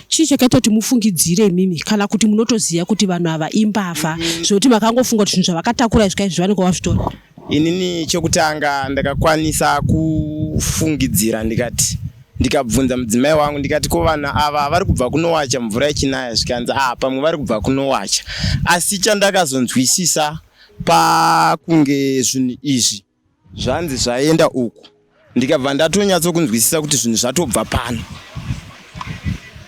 Chii chakaita kuti mufungidzire imimi, kana kuti munotoziva kuti vanhu ava imbavha, zvekuti makangofunga kuti zvinhu zvavakatakura izvi kaizvi vanenge vazvitora? Inini chekutanga ndakakwanisa kufungidzira, ndikati Ndikabvunza mudzimai wangu ndikati, ko vanhu ava vari kubva kunowacha mvura ichinaya? Zvikanzi, ah, pamwe vari kubva kunowacha. Asi chandakazonzwisisa pakunge zvinhu izvi zvanzi zvaenda uku, ndikabva ndatonyatsokunzwisisa kuti zvinhu zvatobva pano,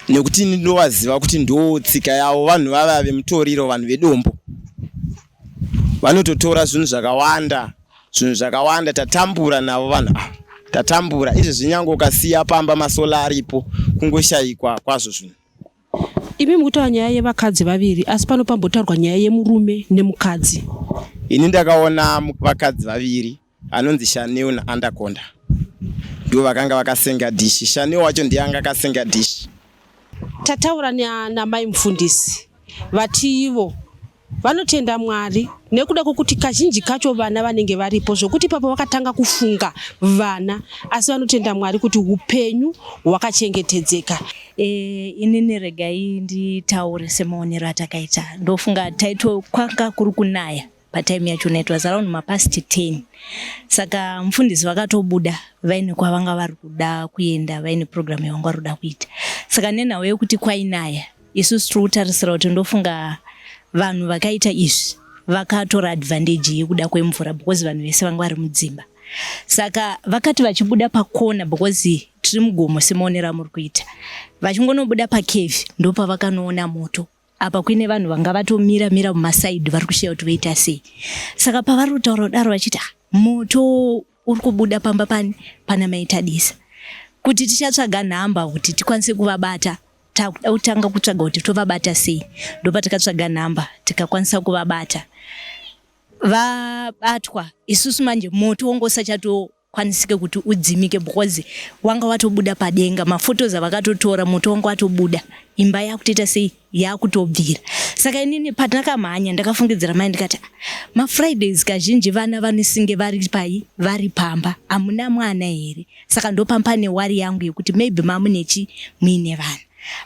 nekuti ini ndovaziva kuti ndo tsika yavo. Vanhu vava vemutoriro, vanhu vedombo, vanototora zvinhu zvakawanda, zvinhu zvakawanda. Tatambura navo vanhu ava, tatambura. Izvezvi nyange ukasiya pamba masola aripo, kungoshayikwa kwazvo zvinhu. Imi mukutaura nyaya yevakadzi vaviri, asi pano pambotaurwa nyaya yemurume nemukadzi. Ini ndakaona vakadzi vaviri anonzi Shanel naAndaconda, ndo vakanga vakasenga dhishi. Shanel wacho ndiye anga akasenga dhishi. Tataura namai mufundisi, vati ivo vanotenda Mwari nekuda kwokuti kazhinji kacho vana vanenge varipo, zvokuti ipapo vakatanga kufunga vana, asi vanotenda Mwari kuti upenyu hwakachengetedzeka. Inini regai nditaure semaonero atakaita. Ndofunga taito kwanga kuri kunaya patime yacho, it was around mapast 10, saka mufundisi vakatobuda vaine kwavanga vari kuda kuenda, vaine program yavanga vari kuda kuita. Saka nenhau yekuti kwainaya, isusu tiri kutarisira kuti ndofunga vanhu vakaita izvi vakatora advantage yekuda kwemvura, because vanhu vese vanga vari mudzimba. Saka vakati vachibuda pakona, because tiri mugomo semaonero amuri kuita, vachingonobuda pacave ndopavakanoona moto. Apa kuine vanhu vanga vatomira mira mumasaidhi, vari kusheya kuti voita sei. Saka pavari kutaura kudaro vachiti, "Ah, moto uri kubuda pamba pani pana maitadisa," kuti tichatsvaga nhamba kuti tikwanise kuvabata. Takuda kutanga kutsvaga kuti tovabata sei, ndopatakatsvaga nhamba tikakwanisa kuvabata. Vabatwa, isusu manje moto wanga usachatokwanisike kuti udzimike, because wanga watobuda padenga. Maphotos avakatotora, moto wanga watobuda, imba yakutoita sei, yakutobvira. Saka inini pandakamhanya ndakafungidzira mai ndikati, "Ah, mafridays kazhinji vana vanosinge vari pai, vari pamba, hamuna mwana here?" Saka ndopamba neworry yangu yekuti maybe mamunechi muine vana,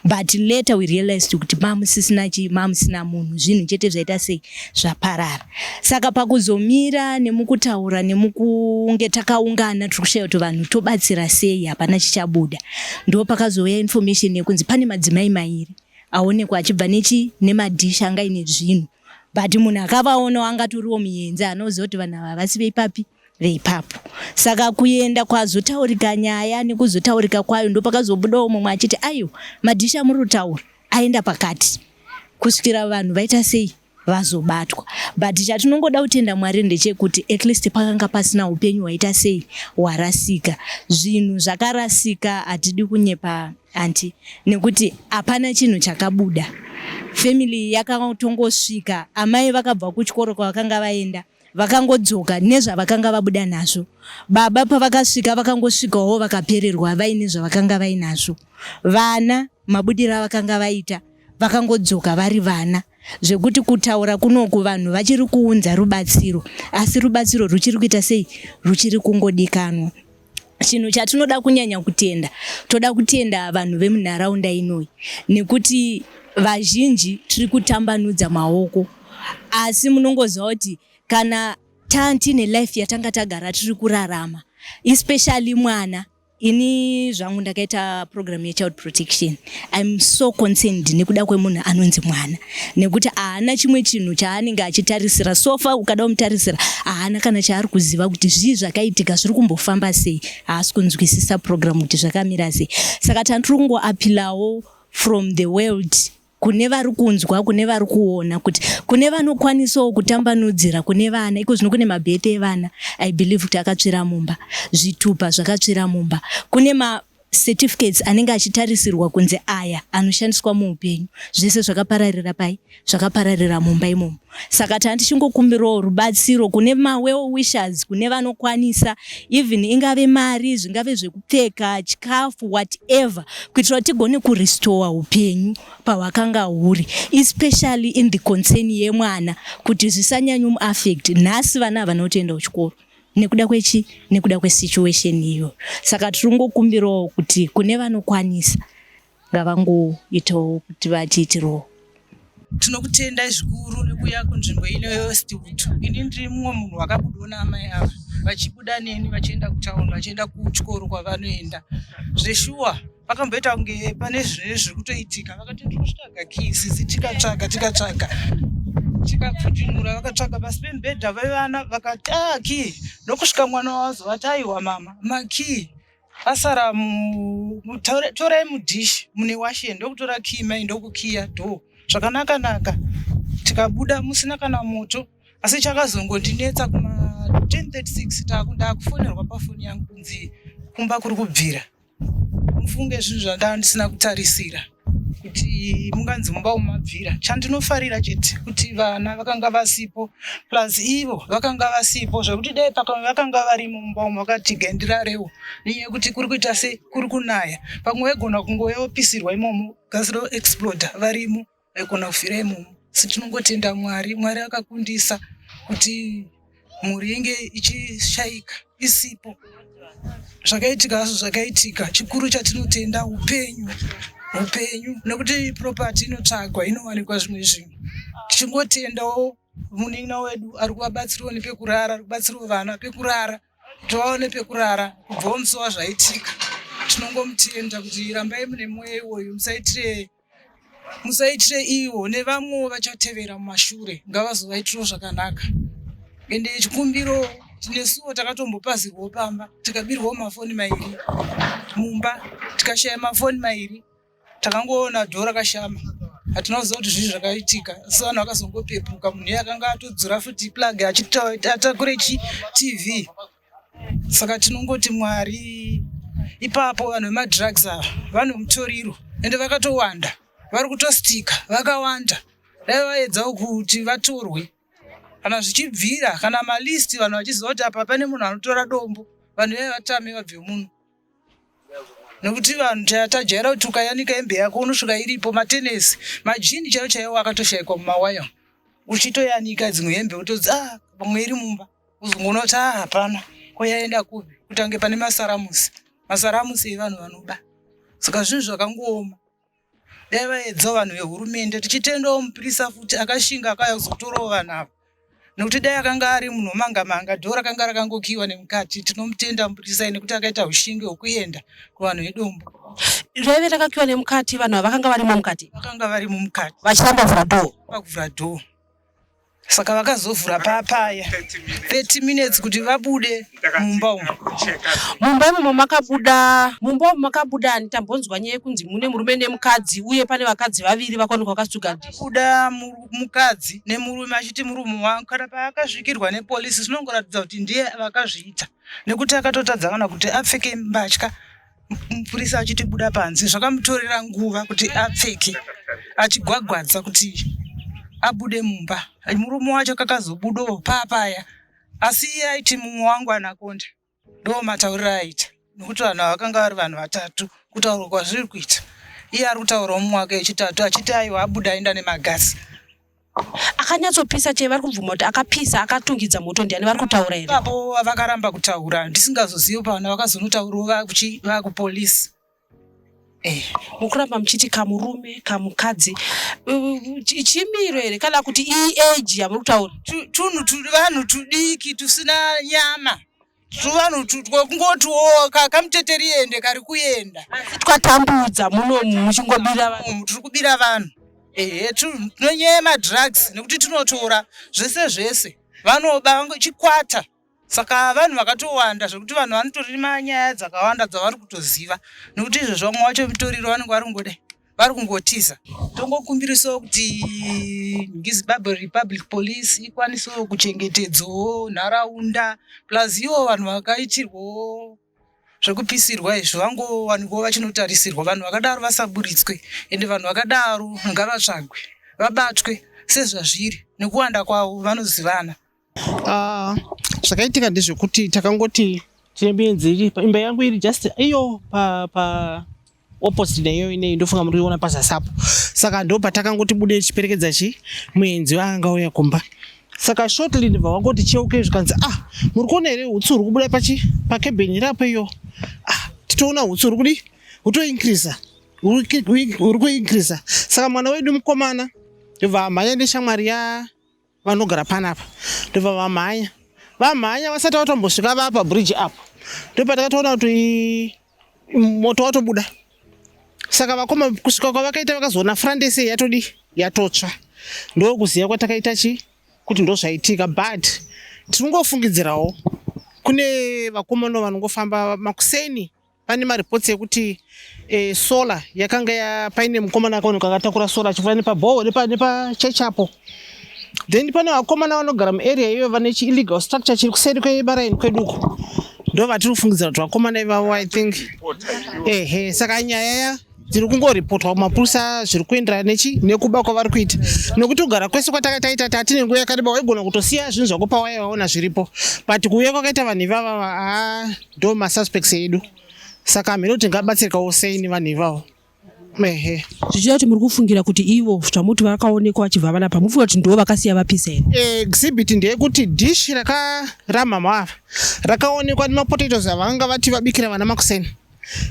but later we realized kuti mamusisina chi, mamusina munhu, zvinhu chete zvaita sei, zvaparara. Saka pakuzomira nemukutaura nemukunge takaungana tiri kushaya kuti vanhu tobatsira sei, hapana chichabuda. Ndo pakazouya information yekunzi pane madzimai mairi aonekwa achibva nechi nemadhishi anga aine zvinhu, but munhu akavaonawo angatoriwo muenzi anoziva kuti vanhu ava havasi veipapi veipapo. Saka kuenda kwazotaurika nyaya nekuzotaurika kwayo, ndopakazobudawo mumwe achiti, "Aiwa, madhishi amuri kutaura aenda pakati," kusvikira vanhu vaita sei, vazobatwa. But chatinongoda kutenda Mwari ndechekuti at least pakanga pasina upenyu hwaita sei, hwarasika. Zvinhu zvakarasika, hatidi kunyepa anti, nekuti hapana chinhu chakabuda. Family yakatongosvika, amai vakabva kuchikoro kwavakanga vaenda, vakangodzoka nezvavakanga vabuda nazvo. Baba pavakasvika, vakangosvikawo vakapererwa vaine zvavakanga vainazvo. Vana mabudiro avakanga vaita, vakangodzoka vari vana, zvekuti kutaura kunoku vanhu vachiri kuunza rubatsiro, asi rubatsiro ruchiri kuita sei, ruchiri kungodikanwa. Chinhu chatinoda kunyanya kutenda, toda kutenda vanhu vemunharaunda inoi, nekuti vazhinji tiri kutambanudza maoko, asi munongoziva kuti kana tine life yatanga tagara tiri kurarama, especially mwana. Ini zvangu ndakaita program yechild protection. I'm so concerned nekuda kwemunhu anonzi mwana, nekuti haana chimwe chinhu chaanenge achitarisira. So far ukada kumutarisira, haana kana chaari kuziva kuti zvii zvakaitika, zviri kumbofamba sei. Haasi kunzwisisa program kuti zvakamira sei. Saka tandiri kungoappealawo from the world kune vari kunzwa, kune vari kuona, kuti kune vanokwanisawo kutambanudzira kune vana. Iko zvino kune mabhete evana, I believe kuti akatsvira mumba, zvitupa zvakatsvira mumba, kune macertificates anenge achitarisirwa kunzi aya anoshandiswa muupenyu. Zvese zvakapararira pai, zvakapararira mumba imomo. Saka tanga tichingokumbirawo rubatsiro kune mawell wishers, kune vanokwanisa, even ingave mari, zvingave zvekupfeka, chikafu, whatever, kuitira kuti tigone kurestore upenyu pahwakanga huri, especially in the concern yemwana, kuti zvisanyanyomuaffect. Nhasi vana havana kutoenda kuchikoro nekuda kwechi nekuda kwesituation iyoyo. Saka tiri kungokumbirawo kuti kune vanokwanisa ngavangoitawo kuti vatiitirewo. Tinokutendai zvikuru nekuuya kunzvimbo ino yeWestwood. Ini ndiri mumwe munhu wakabudawo naamai ava. Vachibuda neni vachienda kutown, vachienda kuchikoro kwavanoenda. Zveshuwa pakamboita kunge pane zvinenge zviri kutoitika. Vakati ndiri kutsvaga key sisi, tikatsvaga tikatsvaga tikapfutinura, vakatsvaga pasi pemubhedha vevana vakati ah key, ndokusvika mwana wazovati aiwa mama makey asara torai mudhishi mune washen, ndokutora key mai ndokukiya door zvakanaka naka, tikabuda musina kana moto. Asi chakazongondinetsa kuma 10:36 ndakufonerwa pafoni yangu kunzi kumba kuri kubvira. Mufunge zvinhu zvandanga ndisina kutarisira kuti munganzi mumba umu mabvira. Chandinofarira chete kuti vana vakanga vasipo, plus ivo vakanga vasipo, zvekuti dai vakanga varimo mumba umu vakati gendirarewo nenyaya yekuti kuri kuita se kuri kunaya, pamwe vaigona kungouya vopisirwa imomo, gasi roexploda varimo, vaigona kufira imomo. Asi tinongotenda Mwari, Mwari akakundisa kuti mhuri inge ichishaika isipo. Zvakaitika hazvo zvakaitika, chikuru chatinotenda upenyu, upenyu, nekuti property inotsvagwa inowanikwa zvimwe zvinhu. Tichingotendawo munin'ina wedu ari kuvabatsirawo nepekurara, ari kubatsirawo vana pekurara, kuti vaone pekurara kubvawo musi wazvaitika. Tinongomutenda kuti rambai mune mwoyo iwoyu, musaitire musaitire ivo nevamwewo vachatevera mumashure, ngavazovaitirawo zvakanaka. Ende chikumbiro, nesuwo takatombopazirwawo pamba, tikabirwawo mafoni mairi mumba, tikashaya mafoni mairi, takangoona dhoo rakashama, hatina kuziva kuti zvii zvakaitika. Asi vanhu vakazongopepuka, munhu iye akanga atodzura futi plug achiti atakure chi TV. Saka tinongoti Mwari ipapo, vanhu vemadrugs ava vane mutoriro ende vakatowanda, vari kutostika vakawanda. Dai vaedzawo kuti vatorwe kana zvichibvira, kana malist vanhu vachiziva kuti apa pane munhu anotora dombo, vanhu vaive vatame vabve muno, nekuti vanhu tajaira kuti ukayanika hembe yako unosvika iripo. Matenesi, majini chaiwo chaiwo akatoshaikwa mumawaya, uchitoyanika dzimwe hembe utodzi ah pamwe iri mumba, uzongoona kuti ah hapana, ko yaenda kupi? Kutange pane masaramusi, masaramusi evanhu vanoba. Saka zvinhu zvakangooma, dai vaedzawo vanhu vehurumende. Tichitendawo mupurisa futi akashinga akauya kuzotorawo vanhu ava, nekuti dai akanga ari munhu womanga manga, dhoo rakanga rakangokiwa nemukati. Tinomutenda mupurisa nekuti akaita ushingi hwekuenda kuvanhu vedombo. Raive rakakiwa nemukati, vanhu ava vakanga varimo mukati? Vakanga varimo mukati. Vachiramba kuvhura dhoo? Pakuvhura dhoo. Saka vakazovhura papaya 30 minutes kuti vabude mumba umu. Mumba imomo makabuda, mumba umu makabuda ani? Tambonzwa nyaya yekunzi mune murume nemukadzi uye pane vakadzi vaviri vakaonekwa vakasuga dhishi. Buda mukadzi nemurume, achiti murume wangu. Kana paakasvikirwa nepolisi zvinongoratidza kuti ndiye vakazviita, nekuti akatotadza kana kuti apfeke mbatya. Mupurisa achiti buda panze, zvakamutorera nguva kuti apfeke, achigwagwadza kuti abude mumba. Murume wacho kakazobudawo papaya, asi iye aiti mumwe wangu anakonda, ndo matauriro aita, nekuti vanhu ava vakanga vari vanhu vatatu kutaurwa kwazviri kuita. Iye ari kutaurawo mumwe wake wechitatu achiti aiwa abuda aenda nemagasi. Akanyatsopisa chei? Vari kubvuma kuti akapisa akatungidza moto ndiani? Vari kutaura here? Ipapo vakaramba kutaura, ndisingazozivi pavana vakazonotaurawo vakupolisi. Mukuramba muchiti kamurume kamukadzi, chimiro here kana kuti iage yamuri kutaura? Tunhu vanhu tudiki tusina nyama, tuvanhu twokungotiwo kamuteteri ende kari kuenda. Asi twatambudza muno muchingobira vanhu. Tiri kubira vanhu, ehe, tinonyaya madrugs nekuti tinotora zvese zvese, vanoba chikwata. Saka vanhu vakatowanda zvekuti vanhu vanotorima nyaya dzakawanda dzavari kutoziva, nekuti izvezvo vamwe vacho mitoriro vanenge vari kungodai vari kungotiza. Tongokumbirisawo kuti Zimbabwe Republic Police ikwanisewo kuchengetedzawo nharaunda, plus ivo vanhu vakaitirwawo zvekupisirwa izvi vangowanikwawo vachinotarisirwa. Vanhu vakadaro vasaburitswe, ende vanhu vakadaro ngavatsvagwe vabatwe sezvazviri, nekuwanda kwavo vanozivana. Zvakaitika ndezvekuti takangoti tinembenzi imba yangu iri just iyo pa pa opposite neiyo inei, ndofunga muri kuiona pazasi apo. Saka ndo patakangoti bude tichiperekedza chi muenzi waakanga auya kumba. Saka shortly ndibva wangoti cheuke, zvikanzi ah muri kuona here hutsi huri kubuda pachi pakebheni iri apo iyo? Ah, titoona hutsi huri kudi hutoincreasa, huri kuincreasa. Saka mwana wedu mukomana ndobva amhanya neshamwari ya vanogara panapa, ndobva vamhanya. Vamhanya vasati vatombosvika vapa bridge apo ndopatakatoona kuti moto watobuda. Saka vakoma kusvika kwavakaita vakazoona front yese yatodi yatotsva. Ndokuziva kwatakaita chi kuti ndozvaitika but tiringofungidzirawo kune vakomana vanongofamba makuseni pane mareports ekuti e, solar yakanga ya, paine mukomana akaonekwa akatakura solar achipfuura nepabhoho nepachechi apo then pane vakomana vanogara muarea iyoyo vane chiillegal structure chiri kuseri kwebaraini kwedu uko ndo vatiri kufungidzira kuti vakomana ivavo i think ehe saka nyaya ya dziri kungoripotwa kumapurisa zviri kuenderana nechi nekuba kwavari kuita nekuti kugara kwese kwatakaita tatine nguva yakareba waigona kutosiya zvinhu zvako pawaya waona zviripo but kuuya kwakaita vanhu ivava haa ndo masuspects edu saka hameno kuti tingabatsirikawo sei nevanhu ivavo ehe Zvichida kuti muri kufungira kuti ivo zvamuti vakaonekwa vachibva vanapa mufunga kuti ndivo vakasiya vapisa here? Exhibit ndeyekuti dish rakaramama ava rakaonekwa nemapotatoes avanga vati vabikira vana makuseni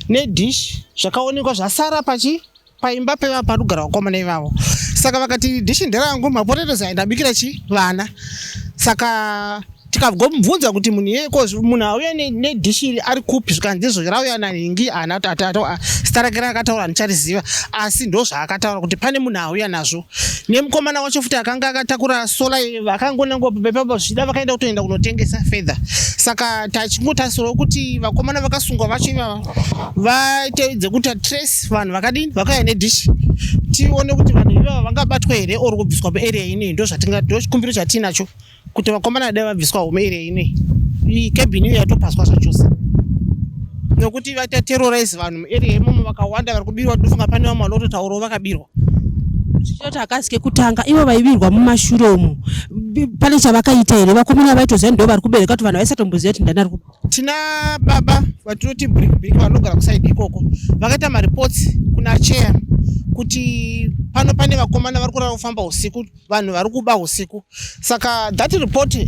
nedish zvakaonekwa zvasara pachi paimba peva parugara vakomana ivavo saka vakati dishi nderangu mapotatoes aya ndabikira chi vana saka tikagomubvunza kuti munhu iyeye ko munhu auya nedhishi iri ari kupi zvikanzi ndizvo rauya nanhingi haana zita rake raakataura handichariziva asi ndo zvaakataura kuti pane munhu auya nazvo nemukomana wacho futi akanga akatakura sola vakangonangopepa zvichida vakaenda kutoenda kunotengesa fedha saka tachingotarisirawo kuti vakomana vakasungwa vacho ivava vaiteedze kuita trace vanhu vakadini vakauya nedhishi tione kuti vanhu ivava vangabatwa here or kubviswa paarea inei ndo zvatinga ndo chikumbiro chatiinacho kuti vakomana dai vabviswa home area inei iyi cabin iyo yatopaswa zvachose nokuti vaita terrorize vanhu muarea imomo vakawanda vari kubirwa tinofunga pane vamwe vanototaurawo vakabirwa zvichitoti hakazi kekutanga ivo vaibirwa mumashure umu pane chavakaita here vakomana vaitoziva ndo vari kubereka kuti vanhu vaisatomboziva kuti ndani ari tina baba vatinoti brick vanogara kusaidi ikoko vakaita mareports kuna chair kuti pano pane vakomana vari kurara kufamba usiku vanhu vari kuba usiku saka that report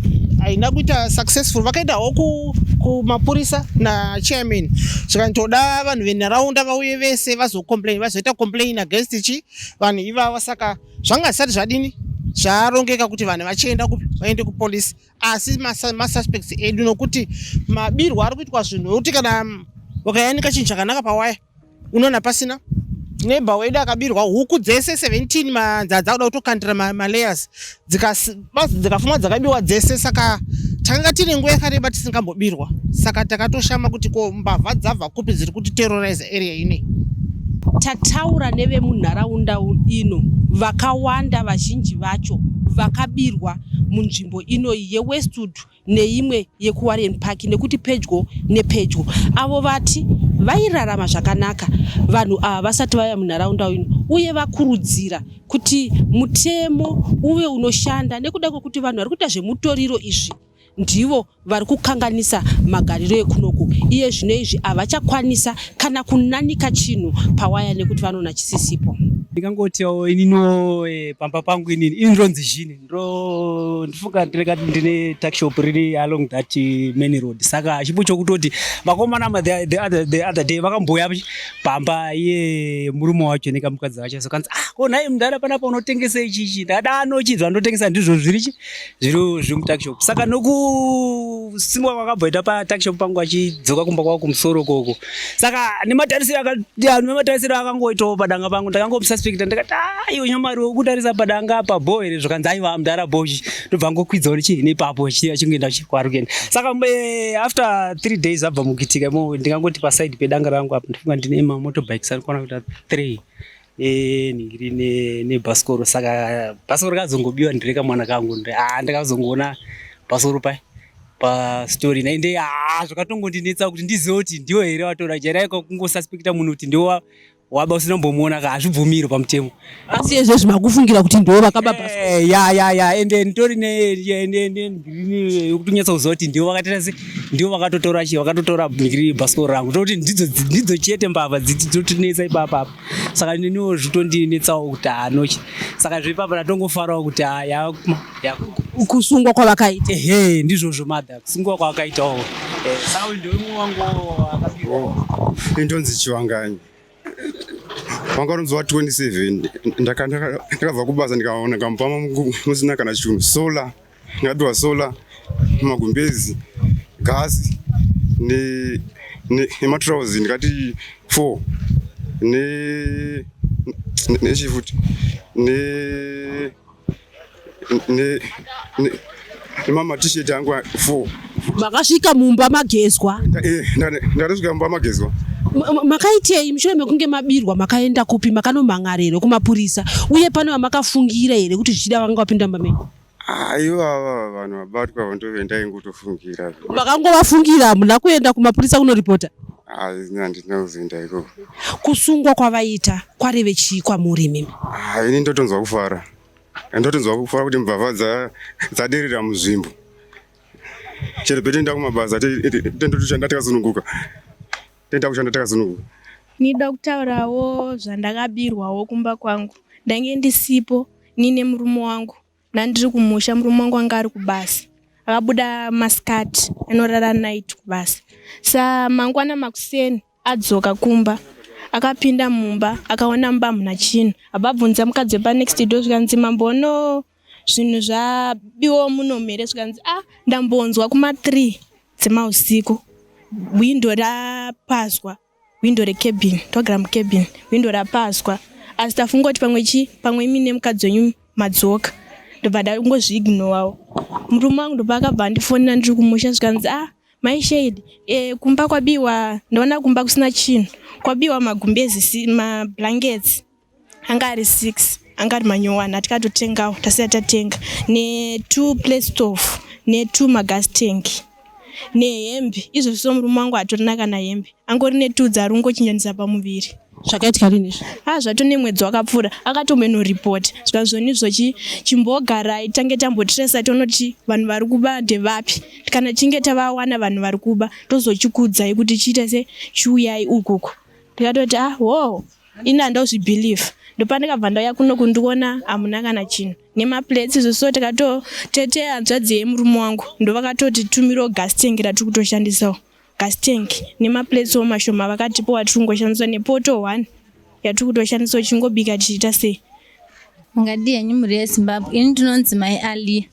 haina kuita successful vakaendawo kumapurisa nachairman zvikanitoda vanhu venharaunda vauye vese vazocomplain vazoita complain against chi vanhu ivava saka zvanga zvisati zvadini zvarongeka kuti vanhu vachienda kupi vaende kupolisi asi masuspects edu nokuti mabirwo ari kuitwa zvinhu ekuti kana wakayanika chinhu chakanaka pawaya unoona pasina neighbor wedu akabirwa huku dzese 17 manzadza kuda kutokandira malayers dzikafuma dzakabiwa dzese saka takanga tine nguva yakareba tisingambobirwa saka takatoshama kuti ko mbavha dzabva kupi dziri kuti terrorize area inei tataura nevemunharaunda ino vakawanda vazhinji vacho vakabirwa munzvimbo inoyi yeWestwood neimwe yekuWarren Park nekuti pedyo nepedyo. Avo vati vairarama zvakanaka vanhu ava vasati vauya munharaunda ino uye vakurudzira kuti mutemo uve unoshanda nekuda kwekuti vanhu vari kuita zvemutoriro izvi ndivo vari kukanganisa magariro ekunoku iye zvino izvi havachakwanisa kana kunanika chinhu pawaya nekuti vanoona chisisipo. Ndingangotiwo ininiwo eh, pamba pangu inini ini ndonzi Jean ndo ndifunga ndinenge ndine tuckshop riri along that eh, main road saka chipo chokutoti vakomana ma the, the, other, the other day vakambouya pamba iye murume wacho nekamukadzi wacho so kanzi ah ko nhai mudhara panapa unotengesa ichi ichi ndada anochi zvandotengesa ndizvo zviri chi zviri zviri mutuckshop saka nokusimuka kwakabvoita patuckshop pangu achidzoka kumba kwavo kumusoro koko saka nematarisiro nematarisiro akangoitawo padanga pangu ndakangomususpecta ndikati ah iwe nyamari ukutarisa padanga apa bho here zvikanzi aiwa mudhara bho ndobva ngokwidzawo nechi nepapo achingoenda kwaari kuenda saka eh, after three days abva mukuitika imo ndingangoti paside pedanga rangu apa ndifunga ndine mamotorbikes anokwana kuita three nenhingiri nebhasikoro saka bhasikoro rakazongobiwa ndiri kamwana kangu ah, ndakazongoona bhasikoro pai pastori naende ah, zvakatongondinetsa kuti ndizive kuti ndiwo here watora chairaika kungosuspecta munhu kuti ndiwo waba usina kumbomuona ka hazvibvumiro pamutemo asi izvezvi makufungira kuti ndiwo vakaba bhasikoro eh, ya ya ya ende nditori nengrini yekutonyatsa kuziva kuti ndiwo vakatoita se ndiwo vakatotora chi vakatotora ngiri bhasikoro rangu toti ndidzo ndidzo chete mbavha dzinotinetsa ipapa apa saka neniwo zvitondinetsawo kuti anochi saka zveipapa ndatongofarawo kuti ah, kusungwa kwavakaita ehe ndizvozvo mother kusungwa kwavakaitawo eh, saka uyu ndeumwe wangu akabirwa oh, indonzi chivanganyi wanga unonzi wa 27 ndakabva kubasa ndikaona kamupama musina kana chinhu solar ndakapiwa solar magumbezi gasi nematrauzi ndikati 4 ne nechifuti ne ne nemama-t-shirt angu 4. Makasvika mumba magezwa? Ndakatosvika mumba magezwa. Makaitei mushure mekunge mabirwa? Makaenda kupi? Makanomhan'ara here kumapurisa? Uye pane vamakafungira here kuti zvichida vanga vapinda mumba menyu? Ivava vanhu vabatwa vandove ndaingotofungira. Makangovafungira, hamuna kuenda kumapurisa kunoripota? Handina kuzoenda ikoko. Kusungwa kwavaita kwareve chii kwamuri imimi? Ini ndotonzwa kufara, ndotonzwa kufara kuti mbavha dzaderera muzvimbo. Chero petoenda kumabasa tendotoshanda takasununguka, toenda kushanda takasununguka. Nida kutaurawo zvandakabirwawo kumba kwangu. Ndange ndisipo niine murume wangu, ndandiri kumusha. Murume wangu anga ari kubasa, akabuda masikati anorara night kubasa. Sa mangwana makuseni adzoka kumba, akapinda mumba akaona mumba hamuna chinhu. Ababvunza mukadzi wepanext door, zvikanzi, "Mambono zvinhu zvabiwawo munomu here?" Zvikanzi, "A, ndambonzwa kuma3 dzemausiku windo rapazwa, windo recabin, togara mucabin, windo rapazwa, asi tafunga kuti pamwe chi pamwe imi nemukadzi wenyu madzoka." Ndobva ndangozviignowawo. Murume wangu ndobva akabva andifonera ndiri kumusha, zvikanzi, "A, mai Shade, kumba kwabiwa, ndaona kumba kusina chinhu, kwabiwa magumbezi, mablankets anga ari 6, anga ari manyowani atikatotengawo, tasati tatenga, ne2 plate stove, ne2 magas tank, nehembe." Izvozvo so murume wangu hatorina kana hembe, angori ne2 dzaari kungochinjanisa pamuviri. Zvakaitika rini izvi? A, zvato nemwedzi wakapfuura. Akatombonoripota, zvikanzi, "Zvonizvo chimbogarai tange tambotresa tonoti vanhu vari kuba ndevapi. Kana tichinge tavawana vanhu vari kuba, tozochikudzai kuti chiite se chiuyai ukuku." Ndikatoti, "Ah, ho, ini handauzvibhilivha." Ndopandikabva ndauya kuno kundiona hamuna kana chinhu nemaplates izvo. So tikato tete hanzvadzi yemurume wangu ndovakatoti tumirawo gas tank ratiri kutoshandisawo, gas tank nemaplates mashoma vakatipo watiri kungoshandisa, nepoto 1 yatiri kutoshandisa uchingobika tichiita sei. Mungadii henyu mhuri yeZimbabwe? Ini ndinonzi mai Alia,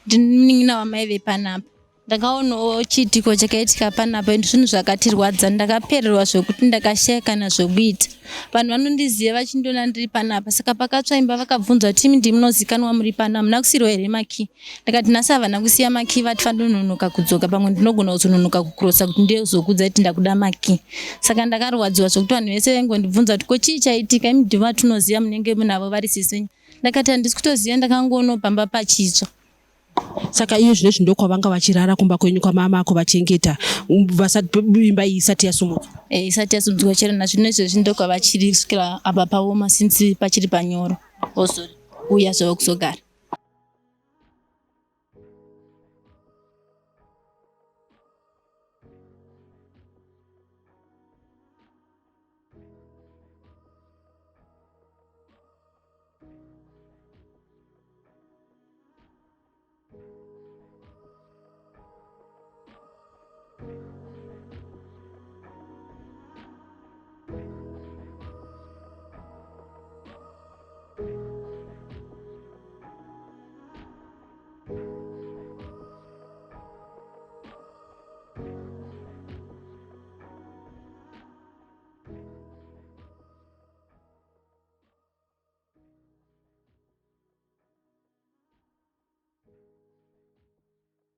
ndini munin'ina wamai vepanapa. Ndakaonawo chiitiko chakaitika panapa, ende zvinhu zvakatirwadza. Ndakapererwa zvokuti ndakashaya kana zvokuita. Vanhu vanondiziva vachindiona ndiri panapa, saka pakatsva imba vakabvunza kuti, "Imi ndimunozikanwa muri pano, hamuna kusiyirwa here makii?" Ndakati, "Nhasi havana kusiya makii, vati vanononoka kudzoka, pamwe ndinogona kuzononoka kukurosa kuti ndizokuudza kuti ndakuda makii." Saka ndakarwadziwa zvokuti vanhu vese vaingondibvunza kuti, "Ko chii chaitika? Imi ndimi vatinoziva, munenge munavo vari sisi." Ndakati, "Handisi kutoziva, ndakangoonawo pamba pachitsva." Saka iye zvinezvi ndokwavanga vachirara kumba kwenyu kwamama kuvachengeta vasati imba iyi isati yasumudzwa? Isati yasumudzwa, chero nazvino izvezvi ndokwavachiri kusvikira apa paoma, since pachiri panyoro, ozouya zvavo kuzogara.